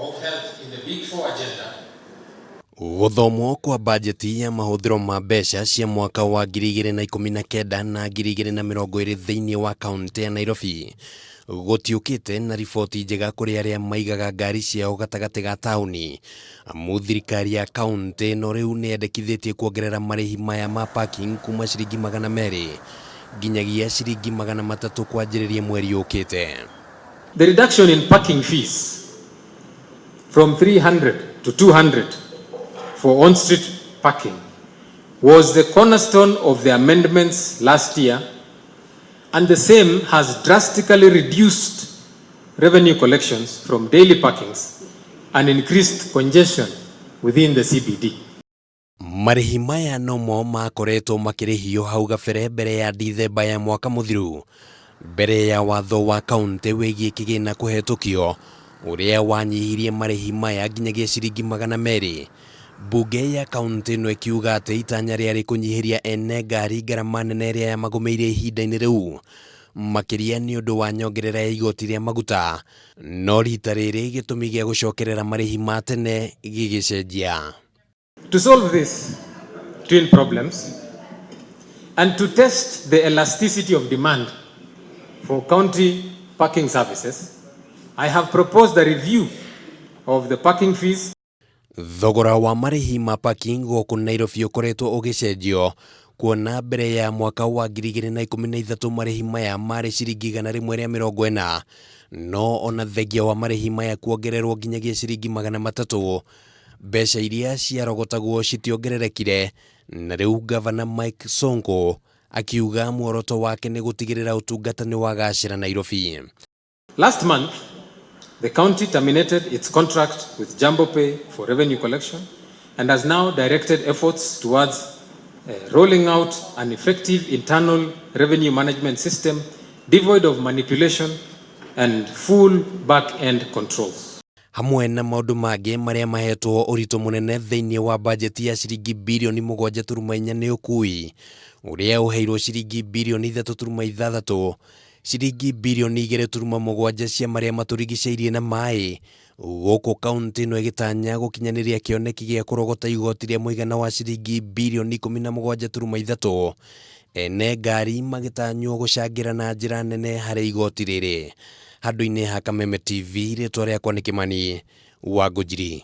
of health in the Big Four agenda. Gũthomwo kwa bajeti ya mahũthĩro ma mbeca cia mwaka wa 2019 na 2020 thĩinĩ wa kaũntĩ ya Nairobi gũtiũkĩte na riboti njega kũrĩ arĩa maigaga ngari ciao gatagatĩ ga taũni, amu thirikari ya kaũntĩ ĩno rĩu nĩ yendekithĩtie kuongerera marĩhi maya ma parking kuma ciringi 200 nginyagia ciringi 300 kwanjĩrĩria mweri ũkĩte. The reduction in parking fees from 300 to 200 for on-street parking was the cornerstone of the amendments last year, and the same has drastically reduced revenue collections from daily parkings and increased congestion within the CBD. Marĩhi maya nomo makoretwo makĩrĩhio hau gabere mbere ya Dithemba ya mwaka mũthiru, mbere ya watho wa kaũntĩ wĩgiĩ kĩgĩna kũhetũkio ũrĩa wanyihirie marĩhi maya nginyagia ciringi 200. Mbunge ya kaũntĩ ĩno ĩkiuga atĩ itanya rĩarĩ kũnyihĩria ene ngari ngarama nene ĩrĩa yamagũmĩire ihinda-inĩ rĩu, makĩria nĩ ũndũ wa nyongerera ya igoti rĩa maguta, no rita rĩrĩ gĩtũmi gĩa gũcokerera marĩhi ma tene gĩgĩcenjia. To solve these twin problems and to test the elasticity of demand for county parking services, I have proposed a review of the parking fees. Thogora wa marĩhi ma parking gũkũ Nairobi ũkoretwo ũgĩcenjio, kuona mbere ya mwaka wa 2013 marĩhi maya marĩ ciringi 140, no ona thengia wa marĩhi maya kuongererwo nginyagia ciringi 300, mbeca iria ciarogotagwo citiongererekire, na rĩu Gavana Mike Sonko akiuga muoroto wake nĩ gũtigĩrĩra ũtungata nĩ wagacĩra Nairobi. Last month, the county terminated its contract with Jambo Pay for revenue collection and has now directed efforts towards rolling out an effective internal revenue management system devoid of manipulation and full back-end controls. Hamwe na maũndũ mangĩ marĩa mahetwo ũritũ mũnene thĩinĩ wa bajeti ya ciringi birioni 7.4 nĩ ũkui ũrĩa ũheirwo ciringi birioni 3.6, ciringi birioni 2.7 cia marĩa matũrigicĩirie na maĩ, gũkũ kaũntĩ ĩno ĩgĩtanya gũkinyanĩria kĩoneki gĩa kũrogota igoti rĩa mũigana wa ciringi birioni 17.3, ene ngari magĩtanywo gũcangĩra na njĩra nene harĩ igoti rĩrĩ. Handũ-inĩ ha Kameme TV, rĩtwa rĩakwa nĩ Kĩmani wa Ngũnjiri.